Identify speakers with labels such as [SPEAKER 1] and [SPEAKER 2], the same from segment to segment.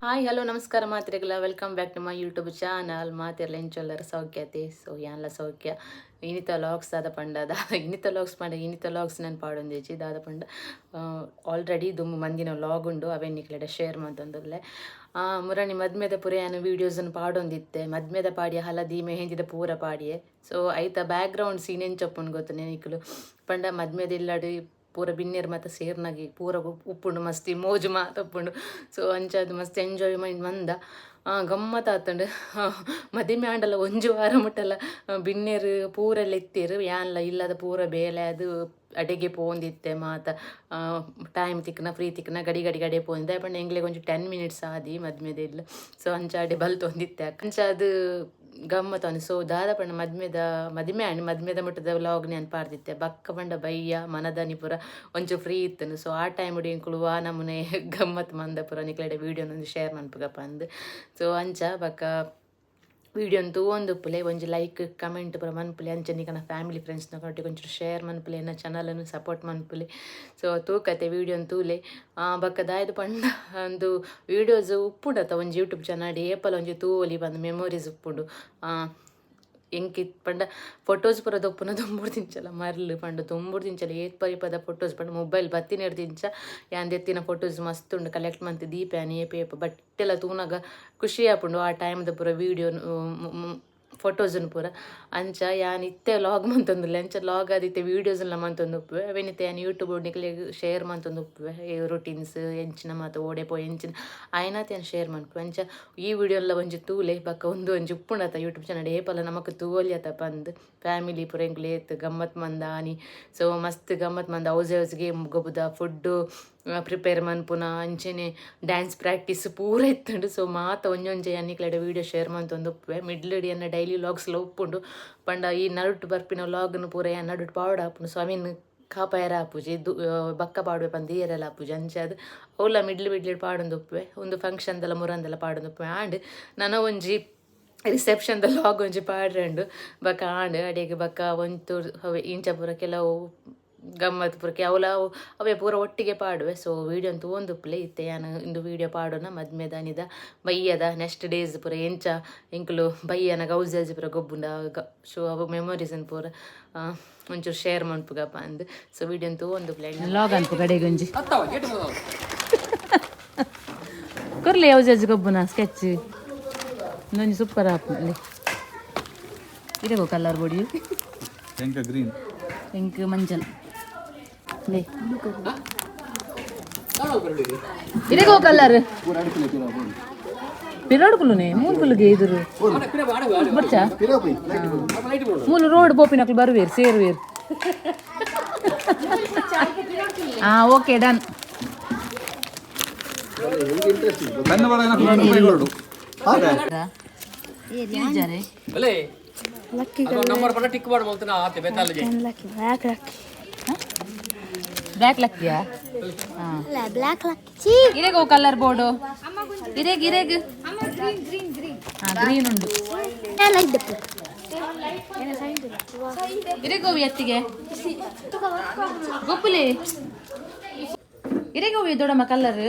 [SPEAKER 1] Hi, hello, ನಮಸ್ಕಾರ ಮಾತ್ರೆಗಳ. Welcome back to my YouTube channel. ಮಾತೆರ್ಲ ಎಂಚೊಲ್ಲರ್? ಸೌಖ್ಯತೆ? ಸೊ ಯಾನ್ಲ ಸೌಖ್ಯ. ಇನಿತ ಲಾಗ್ಸ್ ದಾದ ಪಂಡ, ಇನಿತ ಲಾಗ್ಸ್ ಪಂಡ ಇನಿತ ಲಾಗ್ಸ್ ನಾನು ಪಾಡೊಂದಿಜ್ಜಿ. ದಾದ ಪಂಡ, ಆಲ್ರೆಡಿ ದುಂಬು ಮಂದಿನ ಲಾಗ್ ಉಂಡು, ಅವೇನ್ ನಿಕ್ಲೆಡ ಶೇರ್ ಮಂತೊಂದುಲ್ಲೆ. ಮುರಣಿ ಮದ್ಮೆದ ಪೂರ ಯಾನ್ ವೀಡಿಯೋಸನ್ನು ಪಾಡೊಂದಿತ್ತೆ. ಮದ್ಮೆದ ಪಾಡಿಯ, ಹಳದಿ ಮೆಹಂದಿದ ಪೂರ ಪಾಡಿಯೆ. ಸೊ ಐತ ಬ್ಯಾಕ್ ಗ್ರೌಂಡ್ ಸೀನ್ ಎಂಚಪ್ಪುಂಡು ಗೊತ್ತನೆ ನಿಕುಲು ಪಂಡ, ಮದ್ಮೆದ ಇಲ್ಲಡ್ ಪೂರ ಬಿನ್ನೆರ್ ಮಾತ ಸೇರ್ನಾಗಿ ಪೂರ ಉಪ್ಪುಂಡು, ಮಸ್ತಿ ಮೋಜು ಮಾತ ಉಪ್ಪುಂಡು. ಸೊ ಅಂಚಾದ್ ಮಸ್ತ್ ಎಂಜಾಯ್ಮೆಂಟ್ ಮಂದ, ಗಮ್ಮತ್ ಆತುಂಡು. ಮದಿಮೆ ಆಂಡಲ ಒಂಜಿ ವಾರ ಮುಟ್ಟಲ ಬಿನ್ನೆರ್ ಪೂರೆಲ್ಲ ಇತ್ತೆರ್. ಯಾನ್ಲ ಇಲ್ಲದ ಪೂರ ಬೇಲೆ ಅದು ಅಡೆಗೆ ಪೋಂದಿತ್ತೆ. ಮಾತ ಟೈಮ್ ತಿಕ್ಕನ, ಫ್ರೀ ತಿಕ್ಕನ ಗಡಿ ಗಡಿ ಗಡಿ ಪೋಂದಿತ್ತೆ. ಪಂಡ ಎಂಗ್ಲೆಗ್ ಒಂಜಿ 10 ಮಿನಿಟ್ಸ್ ಆದಿ ಮದ್ಮೆದ ಇಲ್ಲ. ಸೊ ಅಂಚ ಅಡೆ ಬಲ್ತೊಂದಿತ್ತೆ, ಅಂಚ ಅದು ಗಮ್ಮತ್. ಸೊ ದಾದ ಪಂಡ, ಮದ್ಮೆದ ಮದಿಮೆ ಆಂಡ್. ಮದ್ಮೆದ ಮುಟ್ಟದ ವ್ಲಾಗ್ ನಾನು ಪಾಡ್ದಿತ್ತೆ. ಬಕ್ಕ ಪಂಡ ಬಯ್ಯ ಮನದಾನಿ ಪೂರ ಒಂಚೂರು ಫ್ರೀ ಇತ್ತನು. ಸೊ ಆ ಟೈಮ್ ಎಂಕುಲು ಆ ನಮೂನೆ ಗಮ್ಮತ್ ಮಂದ ಪೂರ ನಿಕ್ಲೆಡ ವೀಡಿಯೋನೊಂದು ಶೇರ್ ಮನ್ಪುಗಪ್ಪ ಅಂದ್. ಸೊ ಅಂಚ ಬಕ್ಕ ವೀಡಿಯೋನ್ ತೂವೊಂದುಪ್ಪುಲೆ, ಒಂಜಿ ಲೈಕ್, ಕಮೆಂಟ್ ಪೂರ ಮನ್ಪುಲೆ. ಅಂಚ ನಿಕನ ಫ್ಯಾಮಿಲಿ ಫ್ರೆಂಡ್ಸ್ನ ಒಟ್ಟಿಗೆ ಒಂಚೂರು ಶೇರ್ ಮನ್ಪುಲೆ, ಎನ್ನ ಚಾನಲನ್ನು ಸಪೋರ್ಟ್ ಮನ್ಪುಲೆ. ಸೊ ತೂಕತೆ ವೀಡಿಯೋನ್ ತೂಲೆ. ಬಕ್ಕ ದಾಯೆಗ್ ಪಂಡ, ಒಂದು ವೀಡಿಯೋಸ್ ಉಪ್ಪುಂಡತ ಒಂಜಿ ಯೂಟ್ಯೂಬ್ ಚಾನಲ್ ಏಪಲ ಒಂಜಿ ತೂವೊಲಿ ಪಂದ್ ಮೆಮೊರೀಸ್ ಉಪ್ಪುಂಡು. ಎಂಕ್ ಪಂಡ ಫೋಟೋಸ್ ಪೂರ ದೊಪ್ಪುನ ದುಂಬುಡ್ದಿಂಚಲ ಮರ್ಲ್. ಪಂಡ ದುಂಬುಡ್ದಿಂಚಲ ಏತ್ ಪರಿಪದ ಫೋಟೋಸ್ ಪಂಡ, ಮೊಬೈಲ್ ಬತ್ತಿನೆಡ್ದಿಂಚ ಯಾನ್ ದೆತ್ತಿನ ಫೋಟೋಸ್ ಮಸ್ತ್ ಉಂಡು. ಕಲೆಕ್ಟ್ ಮಂತ್ ದೀಪೆ ಯಾನ್ ಏಪ ಏಪ. ಬಟ್ಟೆಲ ತೂನಗ ಖುಷಿ ಆಪುಂಡು, ಆ ಟೈಮ್ದ ಪೂರ ವೀಡಿಯೋ ಫೋಟೋಸನ್ನು ಪೂರ. ಅಂಚ ಯಾನ್ ಇತ್ತೆ ಲಾಗ್ ಮಂತೊಂದುಲ್ಲೆ. ಅಂಚ ಲಾಗ್ ಆದಿತ್ತೆ ವೀಡಿಯೋಸ್ ಎಲ್ಲ ಮಂತೊಂದು ಉಪ್ಪುವೆ. ಅವೇನಿತ್ತೆ ಯಾನ್ ಯೂಟ್ಯೂಬ್ ನಿಕ್ಲೆಗ್ ಶೇರ್ ಮಂತೊಂದು ಉಪ್ಪುವೆ. ರುಟೀನ್ಸ್ ಎಂಚಿನ ಮಾತ, ಓಡೆ ಪೋಯಿ, ಎಂಚಿನ ಆಯ್ನಾತ್ ಯಾನ್ ಶೇರ್ ಮನ್ಪುವೆ. ಅಂಚ ಈ ವಿಡಿಯೋ ಎಲ್ಲ ಒಂಜಿ ತೂಲೆ. ಬಕ್ಕ ಒಂದು ಒಂಜಿ ಉಪ್ಪುಂಡತ ಯೂಟ್ಯೂಬ್ ಚಾನಲ್, ಏಪಲ ನಮಕ್ ತೂವೊಲಿ ಪಂದ್. ಫ್ಯಾಮಿಲಿ ಪೂರ ಎಂಕುಲು ಏತ್ ಗಮ್ಮತ್ ಮಂದ ಆನಿ. ಸೊ ಮಸ್ತ್ ಗಮ್ಮತ್ ಮಂದ. ಹೌಸ್ ಹೌಸ್ ಗೇಮ್ ಗೊಬ್ಬುದ, ಫುಡ್ಡು ಪ್ರಿಪೇರ್ ಮನ್ಪುನ, ಅಂಚೆನೆ ಡ್ಯಾನ್ಸ್ ಪ್ರಾಕ್ಟೀಸ್ ಪೂರ ಇತ್ತುಂಡು. ಸೊ ಮಾತ ಒಂಜೊಂಜೆ ನಿಕ್ಲೆಡ ವೀಡಿಯೋ ಶೇರ್ ಮಂತೊಂದು ಉಪ್ಪುವೆ. ಮಿಡ್ಲ್ ಎನ್ನ ಡೈಲಿ ವ್ಲಾಗ್ಸ್ಲ ಉಪ್ಪುಂಡು. ಪಂಡ ಈ ನಡುಟು ಬರ್ಪಿನ ವ್ಲಾಗ್ನು ಪೂರ ಯಾನ್ ನಡುಟು ಪಾವಡ ಆಪುಂಡು. ಸೊ ಅವೆನ್ ಕಾಪಾಯರ ಆಪುಜಿ, ಬಕ್ಕ ಪಾಡುವೆ ಪಂದ್ ದೀಯರೆಲ ಆಪುಜಿ. ಅಂಚಾದ್ ಅವುಲ ಮಿಡ್ಲ್ ಮಿಡ್ಲ್ ಪಾಡೊಂದು ಉಪ್ಪುವೆ. ಒಂದು ಫಂಕ್ಷನ್ದೆಲ್ಲ ಮುರಂದೆಲ್ಲ ಪಾಡೊಂದು ಉಪ್ಪುವೆ. ಆಂಡ್ ನನ ಒಂಜಿ ರಿಸೆಪ್ಷನ್ದ ಲಾಗ್ ಒಂಜಿ ಪಾಡ್ರಂಡು. ಬಕ್ಕ ಆಂಡ್ ಅಡೆಗ್ ಬಕ್ಕ ಒಂತೂರು ಅವೆ ಇಂಚ ಪೂರ ಕೆಲವು ಗಮ್ಮತ್ ಪೂರಕ್ಕೆ ಅವಲ ಅವೇ ಪೂರ ಒಟ್ಟಿಗೆ ಪಾಡುವೆ. ಸೊ ವೀಡಿಯೋ ತೂವೊಂದುಪ್ಪುಲೆ. ಇತ್ತೆ ಯಾನ್ ಇಂದು ವೀಡಿಯೋ ಪಾಡುನ ಮದ್ಮೆದಾನಿದ ಬಯ್ಯದ ನೆಕ್ಸ್ಟ್ ಡೇಸ್ ಪೂರ ಎಂಚ ಎಂಕುಲು ಬಯ್ಯನ ಗೌಜಿ ಪೂರ ಗೊಬ್ಬುಂಡ. ಸೊ ಅವು ಮೆಮೊರೀಸ್ ಪೂರ ಒಂಚೂರು ಶೇರ್ ಮನ್ಪುಗಪ್ಪ ಅಂದ್. ಸೊ ವೀಡಿಯೋ ತೂವೊಂದುಪ್ಪುಲೆ. ಲಾಗ್ ಅನ್ಪು ಕಡೆಗೆ ಒಂಜಿ ಕೊರ್ಲೆ. ಹೌಸ್ ಗೊಬ್ಬುನ ಸ್ಕೆಚ್ ಇನ್ನೊಂಜಿ ಸೂಪರ್ ಆಪುಂಡು. ಇರೆಗೋ ಕಲರ್ ಬೊಡಿ.
[SPEAKER 2] ಎಂಕ ಗ್ರೀನ್.
[SPEAKER 1] ಎಂಕ್ ಮಂಜಲ್ ಲೇ. ಇರೆಗೋ ಕಲರ್ ಪಿರಾಡ್ಕುಲುನೆ ಮೂಲ್ಕುಲುಗೆ ಇದುರು ಬರ್ಚಾ. ಮೂಲು ರೋಡ್ ಪೋಪಿನಕ್ಲು ಬರುವೇರು, ಸೇರುವೇರು. ಹಾ, ಓಕೆ, ಡನ್.
[SPEAKER 2] ಕಣ್ಣು ಬಡ ಕೊಡು.
[SPEAKER 3] ನಂಬರ್ ಪಡ ಟಿಕ್ ಮಾಡಿ ಮಲ್ತನ ಆತೆ ಬೆತ್ತಲ್ಲಜೆ.
[SPEAKER 4] Lucky, black lucky.
[SPEAKER 1] Black ಲಕ್ಕಿಯಾ?
[SPEAKER 4] ಅಲ್ಲ, ಬ್ಲ್ಯಾಕ್ ಲಕ್ಕಿ ಚೀ.
[SPEAKER 1] ಇರೆಗೋ ಕಲರ್ ಬೋರ್ಡು ಇರೆಗ್ ಇರೆಗ್? ಹಾ, ಗ್ರೀನ್ ಉಂಡು.
[SPEAKER 4] Like the.
[SPEAKER 1] ಇರೆಗೋ ಎತ್ತಿಗೆ ಗೊಪ್ಪುಲಿ. ಇರೆಗೋ ದೊಡಮ್ಮ ಕಲರ್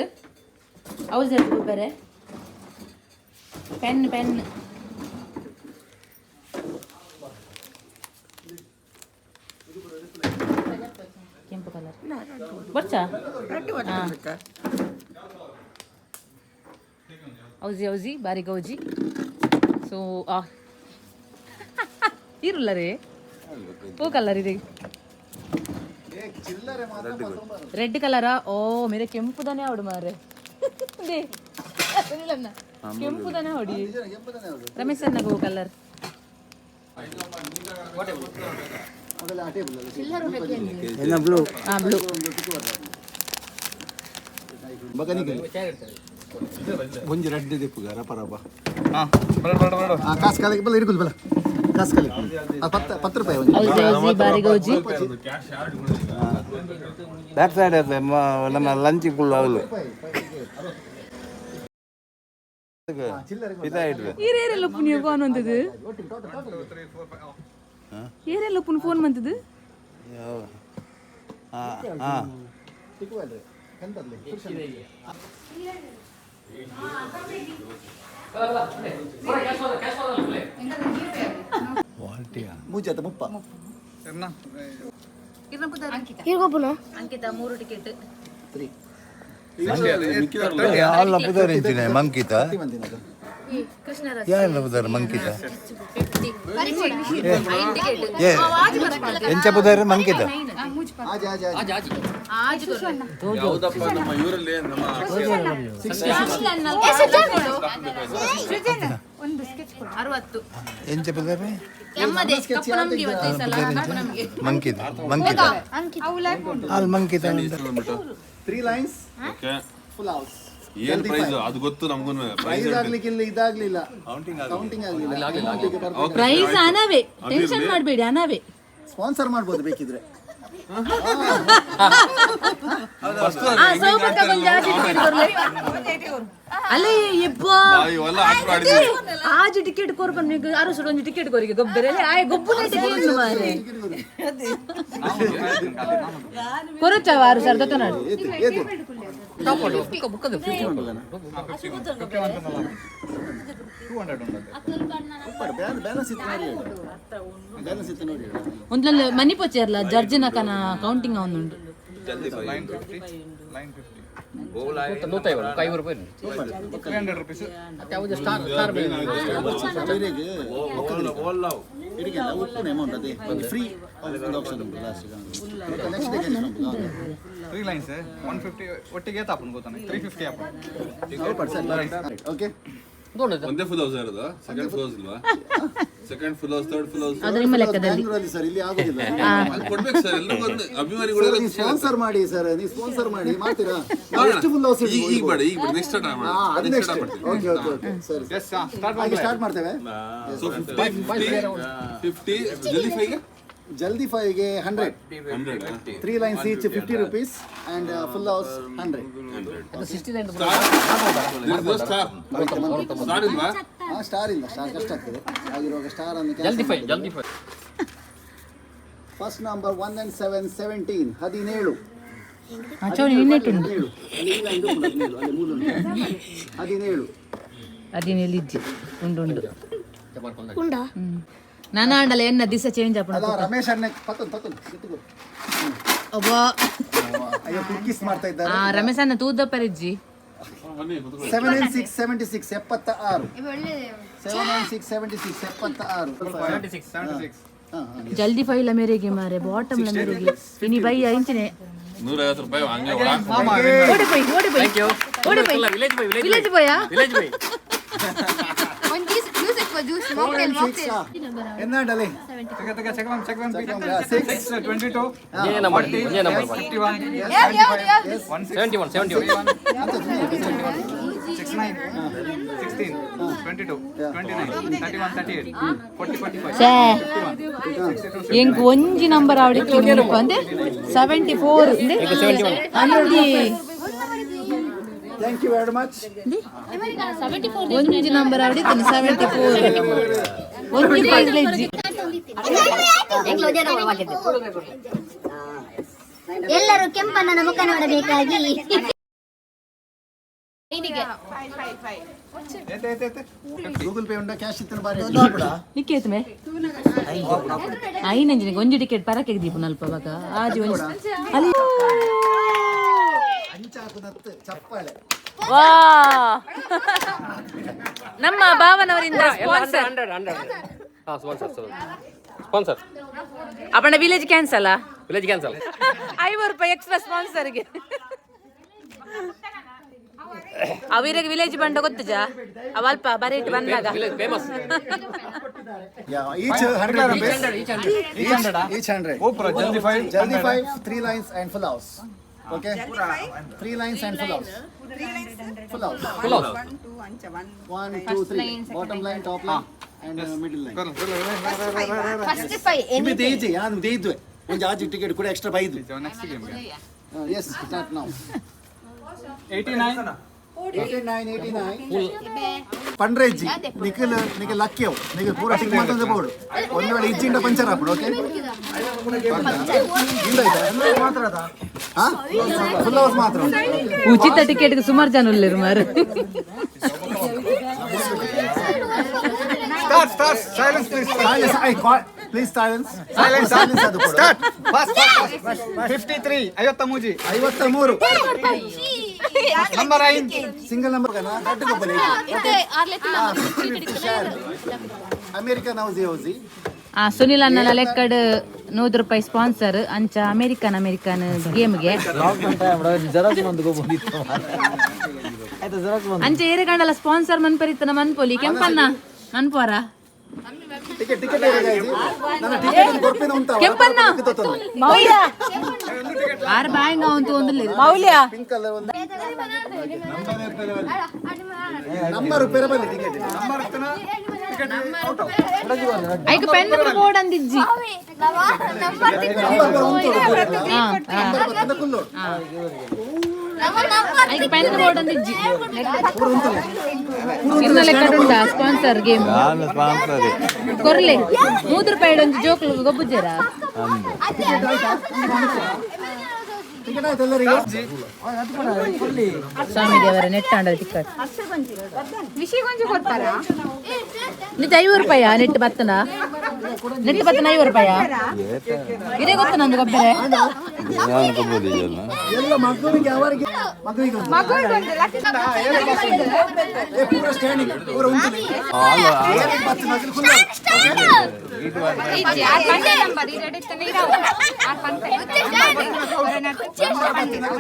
[SPEAKER 1] ಹೌಸ್ ಬೇರೆ. Pen, pen. ಕೆಂಪು ಕಲರ್ ಬರ್ಚಾ? ಹೌಜಿ ಹೌಜಿ ಬಾರಿ ಗೌಜಿ. ಸೊ ಆ ಇರುಲ್ಲ ರೇ. ಓ ಕಲರ್ ಇದೆ? ರೆಡ್ ಕಲರಾ? ಓ ಮೇರೆ ಕೆಂಪುದನೇ ಅವಡು ಮಾರೆ. ಕೆಂಪುದನೇ ಹೊಡಿ. ರಮೇಶ್ ಅಣ್ಣಗೋ ಕಲರ್?
[SPEAKER 2] ಬ್ಲೂ.
[SPEAKER 1] ಹಾ, ಬ್ಲೂ.
[SPEAKER 5] ಒಂಜಿ ರಡ್ಡ್ ದೆಪ್ಪುಗ ರಪ ರಪ.
[SPEAKER 2] ಹಾ.
[SPEAKER 5] ಆ ಕಾಸು ಕಾಲಿಗೆ ಬಲ್ಲ ಇರುಕುದು ಬಲ್ಲ ಕಾಸು ಕಾಲಿಗೆ ಆ ಪತ್ತು 10 ರೂಪಾಯಿ ಒಂಜಿ.
[SPEAKER 1] ಹೌಜಿ ಹೌಜಿ ಬಾರಿ ಗೌಜಿ.
[SPEAKER 6] ಬ್ಯಾಕ್ ಸೈಡ್ ನಮ್ಮ ಲಂಚ್ ಕುಳ್ಳು ಇದಾಯಿಡ್ವೆ.
[SPEAKER 1] ಈರೇರೆಲ್ಲ ಪುನಿಯ ಫೋನ್ ಬಂತದ್ದು? ಏರೆಲ್ಲ ಪುನ್ ಫೋನ್ ಬಂತದ್ದು?
[SPEAKER 6] ಹಾಂ ಹಾಂ.
[SPEAKER 5] ಮೂಜಾತ ಮುಪ್ಪ.
[SPEAKER 4] ಇರ್ಗೊಬ್ಬನ.
[SPEAKER 1] ಅಂಕಿತಾ ಮೂರು ಟಿಕೆಟ್.
[SPEAKER 5] ತ್ರೀ.
[SPEAKER 6] ಅಲ್ಲ, ಪುದರ್ ಇಂಚಿನ ಮಂಕಿತ.
[SPEAKER 5] ಬಂದಿನದು.
[SPEAKER 6] ಯಾರೆಲ್ಲ ಪುದರ್ ಮಂಕಿತ?
[SPEAKER 1] 50, ಐದು ಟಿಕೆಟ್.
[SPEAKER 6] ಏ, ಎಂಚ ಪುದರ್ ಮಂಕಿತ?
[SPEAKER 5] ಆಜ್ ಆಜ್ ಆಜ್.
[SPEAKER 3] ಆಜಿ.
[SPEAKER 2] ಯಾವುದಪ್ಪ, ನಮ್ಮ ಇವರಲ್ಲಿ ನಮ್ಮ
[SPEAKER 1] 60.
[SPEAKER 6] ಎಂಚ ಪುದರ್?
[SPEAKER 1] ನಮ್ಮದೇ ಕಪ್ಪು ನಮ್ಗೆ ಇವತ್ತು, ಈ ಸಲ ಕಪ್ಪು ನಮ್ಗೆ.
[SPEAKER 6] ಮಂಕಿತ, ಮಂಕಿತ ಅಲ್ಲಿ ಮಂಕಿತ.
[SPEAKER 5] Three lines.
[SPEAKER 7] Okay.
[SPEAKER 5] Full house.
[SPEAKER 7] ಏನ್ ಪ್ರೈಸ್ ಅದು ಗೊತ್ತು ನಮಗೂ.
[SPEAKER 5] ಪ್ರೈಸ್ ಆಗ್ಲಿಕ್ಕಿಲ್ಲ, ಇದಾಗ್ಲಿಲ್ಲ, ಕೌಂಟಿಂಗ್ ಆಗ್ಲಿಲ್ಲ.
[SPEAKER 1] ಪ್ರೈಸ್ ಅನವೇ, ಟೆನ್ಷನ್ ಮಾಡಬೇಡಿ, ಅನವೇ.
[SPEAKER 5] ಸ್ಪಾನ್ಸರ್ ಮಾಡ್ಬೋದು ಬೇಕಿದ್ರೆ.
[SPEAKER 1] ಅಲ್ಲೇ ಯಬ್ಬಾ.
[SPEAKER 7] ಇವೆಲ್ಲ ಆಟ ಆಡಿದ್ವಿ.
[SPEAKER 1] ಆಜ್ ಟಿಕೆಟ್ ಕೊರ್ಪನ್ ಅರು ಸುಡು ಒಂಜಿ ಟಿಕೆಟ್ ಕೊರಿಗೆ ಗೊಬ್ಬರ ಆಯ್ ಗೊಬ್ಬು ಟಿಕೆಟ್ ಮಾರೆ ಕೊರಚವ ಆರು ಸರ್ ದತ್ತನಾಡು.
[SPEAKER 5] ಏತು ಏತು?
[SPEAKER 3] Book book.
[SPEAKER 5] ಬ್ಯಾಲೆನ್ಸ್ ಇತ್ತು ನೋಡಿ, ಬ್ಯಾಲೆನ್ಸ್ ಇತ್ತು ನೋಡಿ.
[SPEAKER 1] ಒಂದ್ಲಲ್ಲಿ ಮನಿ ಪೊಚೇರ್ಲ ಜಡ್ಜಿನ ಕನ ಕೌಂಟಿಂಗ್ ಅವನುಂಡು.
[SPEAKER 2] Line 50, line 50.
[SPEAKER 3] 150, 50 ರೂಪಾಯಿ.
[SPEAKER 2] ₹300.
[SPEAKER 3] ಮತ್ತೆ ಯಾವುದು ಸ್ಟಾರ್ ಸ್ಟಾರ್?
[SPEAKER 5] ಬೇರೆಗೆ ಇಡಿಗೆಲ್ಲ ಉಪ್ಪುನ ಅಮೌಂಟ್ ಅದೇ ಒಂದು ಫ್ರೀ ಒಂದು ಆಪ್ಷನ್ ಉಂಟು last. Next day.
[SPEAKER 2] Three lines 150 ಒಟ್ಟಿಗೆ ತಾಪನ್ ಗೊತ್ತಾನೆ, 350 ಆಪನ್.
[SPEAKER 5] ಓಕೆ.
[SPEAKER 7] ಒಂದೇ ಫುಲ್ ಹೌಸ್ ಇರೋದು, second full house ಇಲ್ವಾ? Second full house, third full house.
[SPEAKER 1] ಅದು ನಿಮ್ಮ ಲೆಕ್ಕದಲ್ಲಿ.
[SPEAKER 5] ಬ್ಯಾಂಗ್ಳೂರಲ್ಲಿ ಸರ್, ಇಲ್ಲಿ ಆಗೋದಿಲ್ಲ.
[SPEAKER 7] ಅಲ್ಲಿ ಕೊಡ್ಬೇಕು ಸರ್, ಎಲ್ರಿಗೂ ಒಂದು ಅಭಿಮಾನಿಗಳೆಲ್ಲ.
[SPEAKER 5] ನೀವು ಸ್ಪಾನ್ಸರ್ ಮಾಡಿ ಸರ್, ನೀವು ಸ್ಪಾನ್ಸರ್ ಮಾಡಿ ಮಾಡ್ತೀರಾ? ನಾವು ಎಷ್ಟು ಫುಲ್ ಹೌಸ್?
[SPEAKER 7] ಈಗ ಈಗ ಬೇಡ, ಈಗ ಬೇಡ, ನೆಕ್ಸ್ಟ್ ಟೈಮ್.
[SPEAKER 5] ಹಾ, ಅದು next. Okay okay okay ಸರಿ.
[SPEAKER 2] Yes, start.
[SPEAKER 5] ಹಾಗೆ ಸ್ಟಾರ್ಟ್ ಮಾಡ್ತೇವೆ.
[SPEAKER 7] ಸೊ 50, 50, 50, ಜಲ್ದಿ ಫೈಗೆ.
[SPEAKER 5] ಜಲ್ದಿ ಫೈವ್ಗೆ 100.
[SPEAKER 7] 100.
[SPEAKER 5] Three lines each ₹50 and full house 100.
[SPEAKER 3] 69.
[SPEAKER 7] Star star ಇಲ್ವಾ?
[SPEAKER 5] ಹಾ, ಸ್ಟಾರ್ ಇಲ್ಲ, ಸ್ಟಾರ್ ಕಷ್ಟ ಆಗ್ತದೆ ಆಗಿರುವಾಗ ಸ್ಟಾರ್ ಅನ್ನು.
[SPEAKER 3] ಜಲ್ದಿ ಫೈ, ಜಲ್ದಿ five.
[SPEAKER 5] First number 1 and 7, 17, 17.
[SPEAKER 1] ಚೋನಿ ನಿನ್ನೆಟ್ಟುಂಡು.
[SPEAKER 5] 17 ಅಲ್ಲಿ ಇಲ್ಲ, ಇದು ಉಂಟು, 17 ಅಲ್ಲಿ ಮೂರು ಉಂಟು. 17.
[SPEAKER 1] 17 ಇಜ್ಜಿ, ಉಂಡು ಉಂಡು.
[SPEAKER 4] ಉಂಡಾ?
[SPEAKER 1] ನಾನು ಆಂಡಲ ಎನ್ನ ದಿವಸ ಚೇಂಜ್ ಆಪಣ.
[SPEAKER 5] ಅಲ್ಲ, ರಮೇಶ್ ಅಣ್ಣ ಪತ್ತೊಂದು ಪತ್ತೊಂದು ಎತ್ತುಕೊ.
[SPEAKER 1] ಒಬ್ಬ.
[SPEAKER 5] ಅಯ್ಯೋ, ಕುಕ್ಕೀಸ್ ಮಾಡ್ತಾ ಇದ್ದಾರೆ.
[SPEAKER 1] ಆ ರಮೇಶ್ ಅನ್ನ ತೂದ ಪರಿಜ್ಜಿ.
[SPEAKER 7] ಬನ್ನಿ ಕೂತ್ಕೊಳ್ಳಿ.
[SPEAKER 5] 7 and 6, 76, 76. 7 and 6, 76, 76.
[SPEAKER 2] 76.
[SPEAKER 5] ಹಾ ಹಾ.
[SPEAKER 1] ಜಲ್ದಿ ಫೈಲ ಮೇರೆಗೆ ಮಾರೆ, ಬಾಟಮ್ ಲ ಮೇರೆಗೆ ಇನಿ ಬೈ ಇಂಚಿನೆ.
[SPEAKER 7] 150 ರೂಪಾಯಿ ಹಂಗೆ ಒಳ.
[SPEAKER 1] ಓಡಿ ಪೋಯ್, ಓಡಿ ಪೋಯ್, ಓಡಿ ಪೋಯ್.
[SPEAKER 3] Village by, village.
[SPEAKER 1] Village ಬೋಯಾ.
[SPEAKER 3] Village by.
[SPEAKER 5] ಎನ್ನಾಡಲೆ?
[SPEAKER 2] ತೆಗೆ ತೆಗೆ, check one, check one.
[SPEAKER 5] Six.
[SPEAKER 2] 6, 22.
[SPEAKER 3] ಒಂದೇ ನಂಬರ್, ಒಂದೇ ನಂಬರ್.
[SPEAKER 2] 51, 1 6.
[SPEAKER 3] 71, 71.
[SPEAKER 2] 6 9, 16, 22, 29, 31, 38, 40, 45.
[SPEAKER 1] ಛೇ, ಎಂಕ್ ಒಂಜಿ ನಂಬರ್ ಆವಡಿತ್ತು ಅಂದೆ, 74. ಅಂದಿ.
[SPEAKER 5] Thank you very much.
[SPEAKER 1] ಒಂಜಿ ನಂಬರ್ ಆವಡಿತ್ತು 74, ಒಂಜಿ ಫೈಲ್ ಇಜ್ಜಿ.
[SPEAKER 4] ಎಲ್ಲರೂ ಕೆಂಪಣ್ಣನ ಮುಖ ನೋಡಬೇಕಾಗಿ.
[SPEAKER 2] ಏತೆ ಏತೆ ಏತೆ.
[SPEAKER 5] ಗೂಗಲ್ ಪೇ ಉಂಡ, ಕ್ಯಾಶ್ ಇತ್ತು ಬಾರಿ.
[SPEAKER 1] ನಿಕ್ಕೇತು ಮೇ ಐನಂಜಿನಿಗೆ ಒಂಜಿ ಟಿಕೆಟ್ ಪರಕೆ ದೀಪು ನಲ್ಪ ಬಕ ಆಜಿ ಒಂಜಿ ಅಲ್ಲಿ.
[SPEAKER 5] ಅಂಚಾಕುನತ್ತು ಚಪ್ಪಾಳೆ.
[SPEAKER 1] ವಾ, ನಮ್ಮ ಭಾವನವರಿಂದ ಸ್ಪಾನ್ಸರ್.
[SPEAKER 3] 100, 100. ಹಾ, ಸ್ಪಾನ್ಸರ್ ಸ್ಪಾನ್ಸರ್.
[SPEAKER 1] ಅಪ್ಪಣ village cancel.
[SPEAKER 3] Village cancel.
[SPEAKER 1] 50 ರೂಪಾಯಿ ಎಕ್ಸ್ಟ್ರಾ ಸ್ಪಾನ್ಸರ್ಗೆ. ಅವಿರಿಗೆ ವಿಲೇಜ್ ಬಂಡ ಗೊತ್ತುಜಾ, ಅವ ಅಲ್ಪ ಬರೀಟ್ ಬಂದಾಗ.
[SPEAKER 3] Village famous.
[SPEAKER 5] Each ₹100.
[SPEAKER 3] Each 100.
[SPEAKER 2] Each 100.
[SPEAKER 5] Each 100.
[SPEAKER 2] ಓಪುರ ಜಲ್ದಿ ಫೈವ್.
[SPEAKER 5] ಜಲ್ದಿ five, three lines and full house. Okay, three lines and full house, full house.
[SPEAKER 3] Full house.
[SPEAKER 5] One, two, three, bottom line, top line and middle line.
[SPEAKER 4] First five.
[SPEAKER 5] ನಿಮಗೆ ದೇಜಿ ಯಾನು ದೇದ್ವೆ ಒಂದು ಆಜಿ ticket ಕೂಡ extra ಬೈದು.
[SPEAKER 2] Next game.
[SPEAKER 5] S, start ನಾವು.
[SPEAKER 2] 89.
[SPEAKER 5] 89, 89 ಪಂಡ್ರೆಜ್ಜಿ. ನಿಖಿಲ್, ನಿಖಿಲ್ ಲಕ್ಕಿಯವು, ನಿಖಿಲ್ ಪೂರ tick ಮಾತಂದ್ರೆ board. ಒಂದು ವೇಳೆ ಇಜ್ಜಿಂಡ ಪಂಚರ್ ಹಾಕ್ಬಿಡು. ಓಕೆ, ಇಲ್ಲ, ಮಾತ್ರ ಫುಲ್ ಹೌಸ್ ಮಾತ್ರ.
[SPEAKER 1] ಉಚಿತ ಟಿಕೆಟ್ ಸುಮಾರು ಜನ ಉಲ್ಲೇರು ಮಾರು.
[SPEAKER 2] Start, start, silence please.
[SPEAKER 5] Silence, please silence.
[SPEAKER 2] Silence.
[SPEAKER 5] Silence ಅದು.
[SPEAKER 2] Start, fast fast. 53, 53.
[SPEAKER 5] 53.
[SPEAKER 2] Number 5.
[SPEAKER 5] Single number ದೊಡ್ಡ. ಅಮೇರಿಕನ್ ಹೌಸಿ ಹೌಸಿ.
[SPEAKER 1] ಆ ಸುನಿಲ್ ಅಣ್ಣನ ಲೆಕ್ಕಡ್ 100 ರೂಪಾಯಿ ಸ್ಪಾನ್ಸರ್ ಅಂಚ ಅಮೆರಿಕನ್ ಅಮೆರಿಕನ್ ಗೇಮ್ಗೆ. ಅಂಚ ಏರೆ ಕಂಡಲ ಸ್ಪಾನ್ಸರ್ ಮನ್ಪರಿತನ ಮನ್ಪೊಲಿ. ಕೆಂಪನ್ನ ಮನ್ಪೋರ.
[SPEAKER 5] ಟಿಕೆಟ್ ಟಿಕೆಟ್ ನನ್ನ ಟಿಕೆಟ್ ಕೊರ್ಪಿನ ಉಂಟಾ?
[SPEAKER 1] ಕೆಂಪನ್ನ ಆರ್ ಬಾಯಂಗ ಉಂಟು ಒಂದು.
[SPEAKER 8] ಮೌಲ್ಯ.
[SPEAKER 5] ಪಿಂಕ್ ಕಲರ್ ಒಂದು ನಂಬರ್ ಪೆರ ಬಲ್ಲಿ ಟಿಕೆಟ್.
[SPEAKER 2] Number ticket out.
[SPEAKER 1] ಐಕ್ ಪೆನ್ ಬೋರ್ಡ್ ಅಂದಿಜ್ಜಿ.
[SPEAKER 5] ನಂಬರ್ ಉಂಟು, ನಂಬರ್ ಬರ್ತದೆ ಕುಲ್ಲೋಡು.
[SPEAKER 1] ಐಕ್ ಪೆನ್ ಬೋರ್ಡ್ ಅಂದಿಜ್ಜಿ.
[SPEAKER 5] ಪೂರ ಉಂಟಲ್ಲ.
[SPEAKER 1] ಇನ್ನ ಲೆಕ್ಕಡುಂಡ ಸ್ಪಾನ್ಸರ್ ಗೇಮ್?
[SPEAKER 6] ನಾನು ಸ್ಪಾನ್ಸರ್.
[SPEAKER 1] ಕೊರ್ಲೆ 100 ರೂಪಾಯಿ ಒಂಜಿ ಜೋಕ್ಲು ಗೊಬ್ಬುಜೇರ.
[SPEAKER 5] ಟಿಕೆಟ್ ಆಯ್ತು ಎಲ್ಲರಿಗೆ.
[SPEAKER 1] ಸ್ವಾಮಿ ದೇವರ ನೆಟ್ ಆಂಡಲ್ ಟಿಕೆಟ್. ನಿಜ 50 ರೂಪಾಯ ನೆಟ್ ಬತ್ತನ? ನೆಟ್ ಬತ್ತನ 50 ರೂಪಾಯ ಇದೇ ಗೊತ್ತ ನಂದು ಗೊಬ್ಬರ.
[SPEAKER 6] ನಾನು ಕೊಬ್ಬುದಿಲ್ಲ.
[SPEAKER 5] ಎಲ್ಲ ಮಗುವಿಗೆ, ಅವರಿಗೆ, ಮಗುವಿಗೆ ಒಂದು. ಏ, ಪೂರ ಸ್ಟ್ಯಾಂಡಿಂಗ್, ಪೂರ ಉಂಟು. ಏನೇನ್ ಬತ್ತು ಮಗಲು ಕುಲ್ಲೋಡು.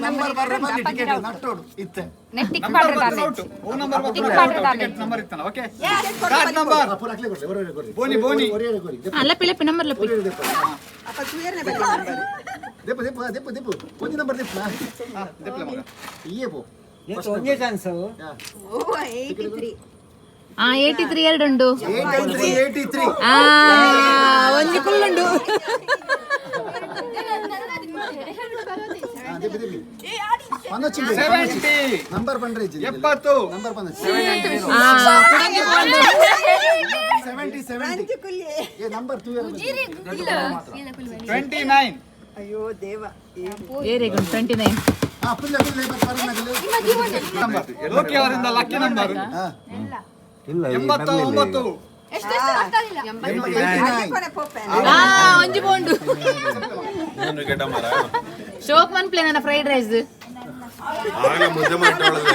[SPEAKER 5] ನಂಬರ್ ಬರ್ರೆ ಬಲ್ಲಿ ಟಿಕೆಟ್ ನಟ್ಟೋಡು ಇತ್ತೆ.
[SPEAKER 2] ನಂಬರ್ ಔಟ್ ಓ ನಂಬರ್ ಟಿಕೆಟ್ ನಂಬರ್ ಇತ್ತಲ್ಲ. Okay, start number.
[SPEAKER 5] ಪೂರ ಅಕ್ಲೆ ಕೊಡ್ಲಿ, ಹೊರಗಡೆ ಕೊಡ್ರಿ.
[SPEAKER 2] ಬೋನಿ ಬೋನಿ.
[SPEAKER 5] ಹೊರಗಡೆ ಕೊಡಿ.
[SPEAKER 1] ಲಪ್ಪಿ ಲಪ್ಪಿ ನಂಬರ್ ಲಪ್ಪಿ.
[SPEAKER 5] ದೆಪ್ಪು ದೆಪ್ಪು ದೆಪ್ಪು ದೆಪ್ಪು, ಒಂಜಿ ನಂಬರ್ ದೆಪ್ಪು.
[SPEAKER 2] ದೆಪ್ಪಲೆ ಮಗ.
[SPEAKER 5] ಇಯೇ ಪೋ.
[SPEAKER 1] ಆ 83 ಎರಡುಂಡು.
[SPEAKER 5] 83, 83.
[SPEAKER 1] ಆ ಒಂಜಿ ಕುಲ್ಲುಂಡು.
[SPEAKER 5] ದೆಪ್ಪು ದೆಪ್ಪಿ ಪನ್ನೊಚ್ಚಿ.
[SPEAKER 2] 70.
[SPEAKER 5] ನಂಬರ್ ಪಂಡ್ರೆ.
[SPEAKER 2] 70.
[SPEAKER 5] ನಂಬರ್ ಪನ್ನೊಚ್ಚಿ.
[SPEAKER 1] ಆ ಕುಡಂಗಿ ಪೋಂಡು.
[SPEAKER 5] 70, 70. ಏ ನಂಬರ್ ಟೂ.
[SPEAKER 2] 29.
[SPEAKER 1] ಏರೆಗುಂಡು 29?
[SPEAKER 5] ಹಾ, ಪುಲ್ಲೆ ಪುಲ್ಲೆ ಪರನಾಗಲು.
[SPEAKER 2] ನಂಬರ್ ಲೋಕಿ ಅವರಿಂದ ಲಕ್ಕಿ ನಂಬರ್.
[SPEAKER 6] ಇಲ್ಲ.
[SPEAKER 2] 89.
[SPEAKER 5] 89.
[SPEAKER 1] ಆ ಒಂಜಿ ಪೋಂಡು.
[SPEAKER 7] ಇನ್ನೊಂದು ಟಿಕೆಟ್ ಮಾರ.
[SPEAKER 1] ಶೋಕ್ ಮನ್ ಪ್ಲೇನ್ ನನ್ನ ಫ್ರೈಡ್ ರೈಸ್.
[SPEAKER 7] ಆಗ ಮುದ್ದೆ ಮಾಡಿಟ್ಟವಳಲ್ಲಿ,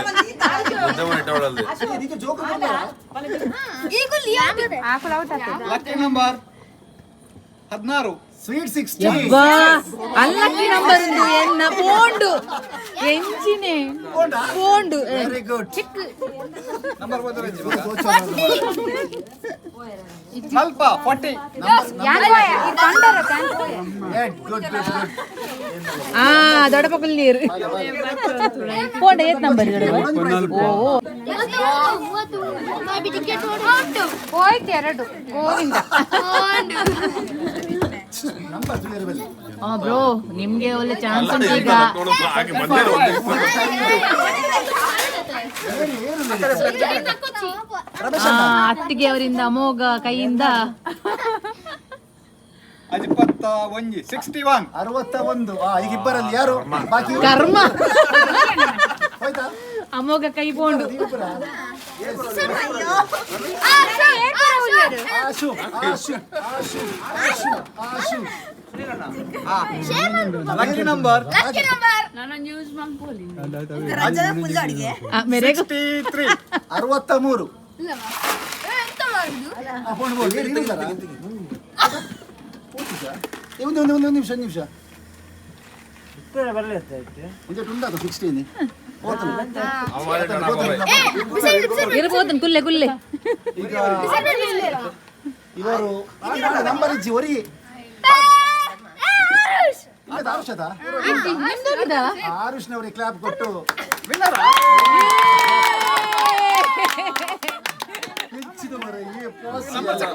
[SPEAKER 7] ಮುದ್ದೆ ಮಾಡಿಟ್ಟವಳಲ್ಲಿ.
[SPEAKER 5] ಇದಕ್ಕೆ ಜೋಕು ಬಂದರಾ?
[SPEAKER 2] Lucky number 16.
[SPEAKER 5] Sweet 16.
[SPEAKER 1] ಯಬ್ಬಾ, ಅಲ್ಲಕ್ಕಿ ನಂಬರ್ ಉಂದು ಎನ್ನ ಪೋಂಡು ಎಂಚಿನೆ ಪೋಂಡು.
[SPEAKER 5] Very good.
[SPEAKER 2] Number ಸ್ವಲ್ಪ 40.
[SPEAKER 5] Good good good.
[SPEAKER 1] ಆ ದೊಡ್ಡಪ್ಪ ನೀರು ಪೋಂಡ ಏತ್ ನಂಬರ್ ದೊಡ್ಡಪ್ಪ? ಓ.
[SPEAKER 8] ಹೋಯ್ತು ಎರಡು ಗೋವಿಂದ.
[SPEAKER 5] ನಂಬರ್ ತುಳಿಯರು ಬಲ್ಲಿ.
[SPEAKER 1] ಆ ಬ್ರೋ, ನಿಮ್ಗೆ ಒಳ್ಳೆ ಚಾನ್ಸ್ ಉಂಟು ಈಗ.
[SPEAKER 7] ಹಾಗೆ ಬಂದೇ ಒಂದು.
[SPEAKER 5] ಏನು?
[SPEAKER 1] ಆ, ಅತ್ತಿಗೆ ಅವರಿಂದ ಅಮೋಘ ಕೈಯಿಂದ.
[SPEAKER 2] 61, 61.
[SPEAKER 5] 61. ಆ ಈಗ ಇಬ್ಬರಲ್ಲಿ ಯಾರು ಬಾಕಿ?
[SPEAKER 1] ಕರ್ಮ.
[SPEAKER 5] ಹೋಯ್ತಾ?
[SPEAKER 1] ಅಮೋಘ ಕೈ ಪೋಂಡು.
[SPEAKER 5] ಇಬ್ಬರಾ? ಆಶು ಆಶು ಆಶು ಆಶು ಆಶು.
[SPEAKER 2] Lucky number.
[SPEAKER 1] ಮೇರೆಗೂ.
[SPEAKER 2] 63.
[SPEAKER 5] 63. ಆ, ಫೋನ್ ಬೋಲ್. ಏನು ಇದ್ದಾರಾ? ಏ, ಒಂದು ಒಂದು ಒಂದು ನಿಮಿಷ, ಒಂದು ನಿಮಿಷ. ಇಂಜೆಟ್ ಉಂಡಾತ 16.
[SPEAKER 1] ಇರ್ಬೋದು ಕುಲ್ಲೆ ಕುಲ್ಲೆ.
[SPEAKER 5] ಈಗ ಇವರು ನಂಬರ್ ಇಜ್ಜಿ ಒರಿ ಆರುಷದ.
[SPEAKER 1] ನಿಮ್ದು?
[SPEAKER 5] ಆರುಷ್ನವರಿಗೆ ಕ್ಲಾಪ್ ಕೊಟ್ಟು
[SPEAKER 2] ವಿನ್ನರ್.
[SPEAKER 5] ಹೆಚ್ಚಿದ ಮರ ಈ ಪೋಸ್.
[SPEAKER 1] ನಂಬರ್ ಚೆಕ್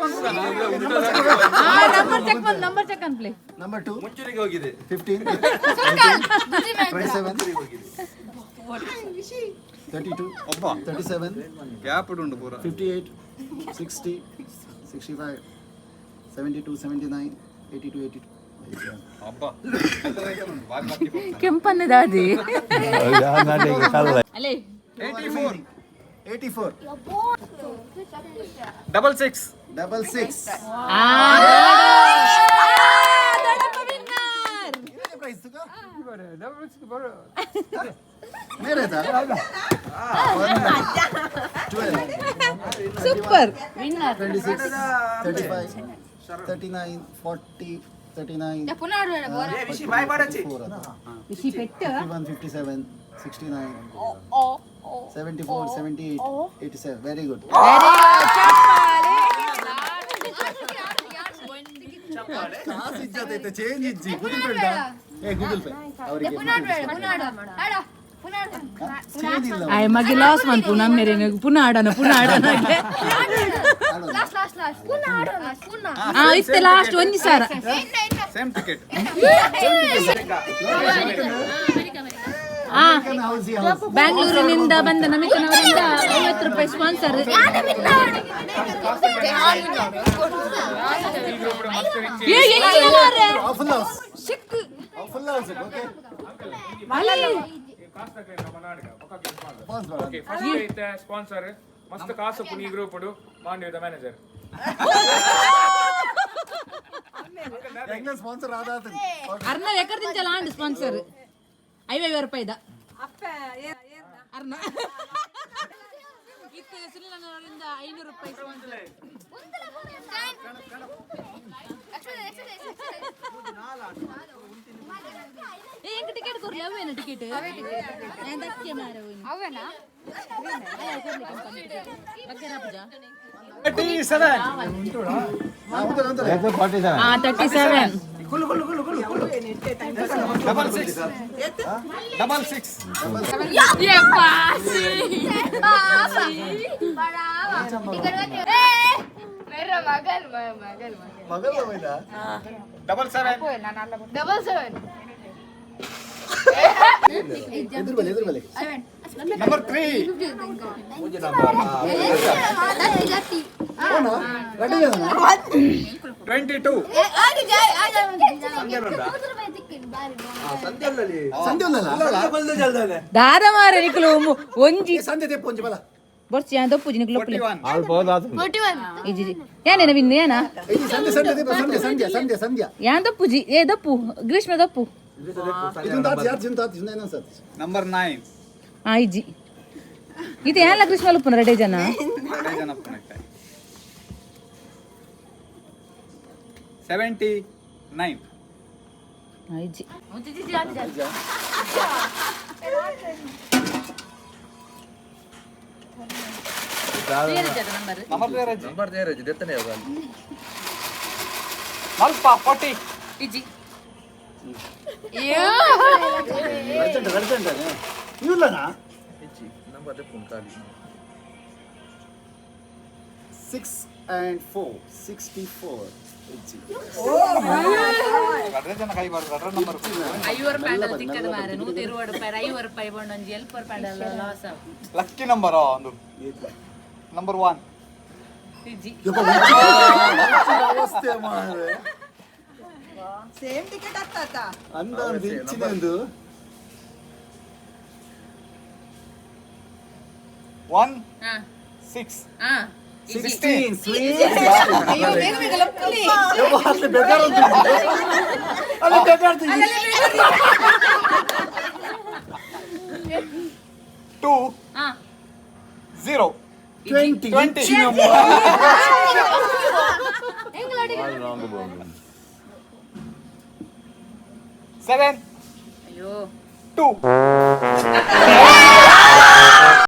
[SPEAKER 1] ಬಂದ್, ನಂಬರ್ ಚೆಕ್ ಅನ್ಪ್ಲೆ.
[SPEAKER 5] ನಂಬರ್ 2.
[SPEAKER 7] ಮುಂಚೂಣಿಗೆ ಹೋಗಿದೆ.
[SPEAKER 5] 15, 27, 32.
[SPEAKER 2] ಒಬ್ಬ.
[SPEAKER 5] 37.
[SPEAKER 2] ಗ್ಯಾಪ್ ಉಂಟು ಪೂರ.
[SPEAKER 5] 58, 60, 65, 72, 79, 82, 82.
[SPEAKER 2] ಹಬ್ಬ.
[SPEAKER 1] ಕೆಂಪನ್ನ ದಾದಿ.
[SPEAKER 6] ಕಲ್ಲ.
[SPEAKER 1] ಅಲೇ.
[SPEAKER 2] 84.
[SPEAKER 5] 84.
[SPEAKER 2] 66.
[SPEAKER 5] 66. ಪ್ರೈಸ್ ಮೇರೆದಾ? 12.
[SPEAKER 1] Super.
[SPEAKER 5] 26, 35, 39, 40, 39, 51, 57, 69, 74, 78, 87. Very good. ಕಾಸು ಇಜ್ಜತೈತೆ, ಚೇಂಜ್ ಇಜ್ಜಿ. ಗೂಗಲ್ ಪೇ ಉಂಟಾ? ಏ, ಗೂಗಲ್ ಪೇ ಅವರಿಗೆ. ಚೇಂಜ್ ಇಲ್ಲ.
[SPEAKER 1] ಆಯ್ ಮಗೆ ಲಾಸ್ ಮನ್ಪು ನಮ್ಮೆರೆ. ಪುನಃ ಆಡೋಣ, ಪುನಃ ಆಡೋಣ. ಆ ಇತ್ತೆ ಲಾಸ್ಟ್ ಒಂಜಿ ಸಾರ.
[SPEAKER 2] Same ticket.
[SPEAKER 1] ಆ
[SPEAKER 5] ಹೌಸಿ ಹೌಸ್.
[SPEAKER 1] ಬ್ಯಾಂಗ್ಳೂರಿನಿಂದ ಬಂದ ನಮಿಕನವರಿಂದ 50 ರೂಪಾಯಿ sponsor.
[SPEAKER 5] Full house, full house. Okay.
[SPEAKER 9] First sponsor ಮಸ್ತ್ ಕಾಸು ಪುನಿ ಗ್ರೂಪ್ ಮಾಂಡ್ಯದ ಮ್ಯಾನೇಜರ್.
[SPEAKER 5] ಎಂಗ್ಲ ಸ್ಪಾನ್ಸರ್ ಆದಾತ.
[SPEAKER 1] ಅರ್ನ ಎಕ್ಕಡ ತಿಂಚಲ ಆಂಡ್ ಸ್ಪಾನ್ಸರ್ 50 ರೂಪಾಯಿದ ಅರ್ನ. ಇತ್ತೆ ಸುನಿಲನವರಿಂದ 500 ರೂಪಾಯಿ ಸ್ಪಾನ್ಸರ್. ಏ, ಎಂಕ್ ಟಿಕೆಟ್ ಕೊರ್ಲಿ. ಅವೇನ ಟಿಕೆಟ್ ನಾನು ದಕ್ಕೆ ಮಾರ.
[SPEAKER 8] ಅವೇನಾ?
[SPEAKER 2] 37.
[SPEAKER 6] 47.
[SPEAKER 1] ಹಾ, 37.
[SPEAKER 2] 66, 66.
[SPEAKER 8] ಮಗಲ್ ಮಗಲ್.
[SPEAKER 5] ಮಗಲ್ ಹೋಯ್ತಾ?
[SPEAKER 2] 77.
[SPEAKER 8] 77.
[SPEAKER 5] ಎದುರು ಬಲೆ, ಎದುರು ಬಲೆ.
[SPEAKER 2] ನಂಬರ್ 3.
[SPEAKER 5] ರೆಡಿ.
[SPEAKER 2] 22.
[SPEAKER 5] ಸಂಧ್ಯೆ ಉಲ್ಲಲ್ಲ?
[SPEAKER 1] ದಾದ ಮಾರ ನಿಕುಲು ಒಂಜಿ.
[SPEAKER 5] ಸಂಧ್ಯೆ ತೆಪ್ಪು ಒಂಜಿ ಬಲ.
[SPEAKER 1] ಬೊರ್ಚಿ ಯಾನ್ ದಪ್ಪುಜಿ ನಿಕುಲು ಒಪ್ಪುಲೆ.
[SPEAKER 2] 41.
[SPEAKER 6] ಆಲ್ ಪೋದಾತು.
[SPEAKER 1] ಇಜ್ಜಿ, ಯಾನೇನ ವಿನ್ ಏನ?
[SPEAKER 5] ಇದು ಸಂಧ್ಯೆ, ಸಂಧ್ಯೆ ತೆಪ್ಪು, ಸಂಧ್ಯೆ, ಸಂಧ್ಯೆ, ಸಂಧ್ಯೆ, ಸಂಧ್ಯೆ.
[SPEAKER 1] ಯಾನ್ ದಪ್ಪುಜಿ. ಏ ದಪ್ಪು, ಗ್ರೀಷ್ಮ ದಪ್ಪು.
[SPEAKER 5] ಇದೊಂದು ಆತು, ಯಾರು ಜಿಂತ ಆತು, ಇನ್ನೊಂದು ಸಾತು.
[SPEAKER 2] ನಂಬರ್ 9.
[SPEAKER 1] ಆ ಇಜ್ಜಿ, ಇದು ಯಾಲ ಗ್ರೀಷ್ಮ ಲುಪ್ಪುನ ರೆಡಿ ಜನ.
[SPEAKER 2] ಜನ. 79.
[SPEAKER 1] ಆ ಇಜ್ಜಿ.
[SPEAKER 2] ನಂಬರ್ ನಂಬರ್ ಮಲ್ಪ 40.
[SPEAKER 1] ಇಜ್ಜಿ.
[SPEAKER 5] ಅರ್ಜೆಂಟ್ ಅರ್ಜೆಂಟ್ ಇಲ್ಲನಾ? 6 and 4, 64.
[SPEAKER 2] ರಡ್ರೆ ಜನ ಕೈ ಬಾರ್ದು, ರಡ್ರೆ ನಂಬರ್.
[SPEAKER 1] 50 ರೂಪಾಯಿ ಅಂಡಲ್ ತಿಕ್ಕದ ಮಾರೆ. 120 ರೂಪಾಯಿ, 50 ರೂಪಾಯಿ ಬೋಂಡ್ ಒಂಜಿ ಎಲ್ಪ ರೂಪಾಯಿ ಅಂಡಲ್ ಲಾಸ್.
[SPEAKER 2] ಲಕ್ಕಿ ನಂಬರ್ ಒಂದು ನಂಬರ್ 1.
[SPEAKER 1] ಇಜ್ಜಿ.
[SPEAKER 5] ಅವಸ್ಥೆ ಮಾರ್ರೆ.
[SPEAKER 10] ಸೇಮ್ ಟಿಕೆಟ್ ಆಗ್ತಾತ.
[SPEAKER 5] ಅಂದ ಒಂದು ಇಂಚಿನ ಒಂದು.
[SPEAKER 2] 1
[SPEAKER 1] ಹಾ.
[SPEAKER 2] 6.
[SPEAKER 1] ಹಾ.
[SPEAKER 2] 16.
[SPEAKER 10] ಅಯ್ಯೋ, ಬೇಗ ಬೇಗ ಲಪ್ಪಲಿ.
[SPEAKER 5] ಅಲ್ಲಿ ಬೇಜಾರು ಅಂತ, ಅಲ್ಲಿ ಬೇಜಾರು.
[SPEAKER 2] 2
[SPEAKER 1] ಹಾ.
[SPEAKER 2] 0.
[SPEAKER 5] 20.
[SPEAKER 2] 20.
[SPEAKER 6] ರಾಂಗ್ ಬೋಂಡು.
[SPEAKER 2] 7
[SPEAKER 1] ಅಯ್ಯೋ.
[SPEAKER 2] 2.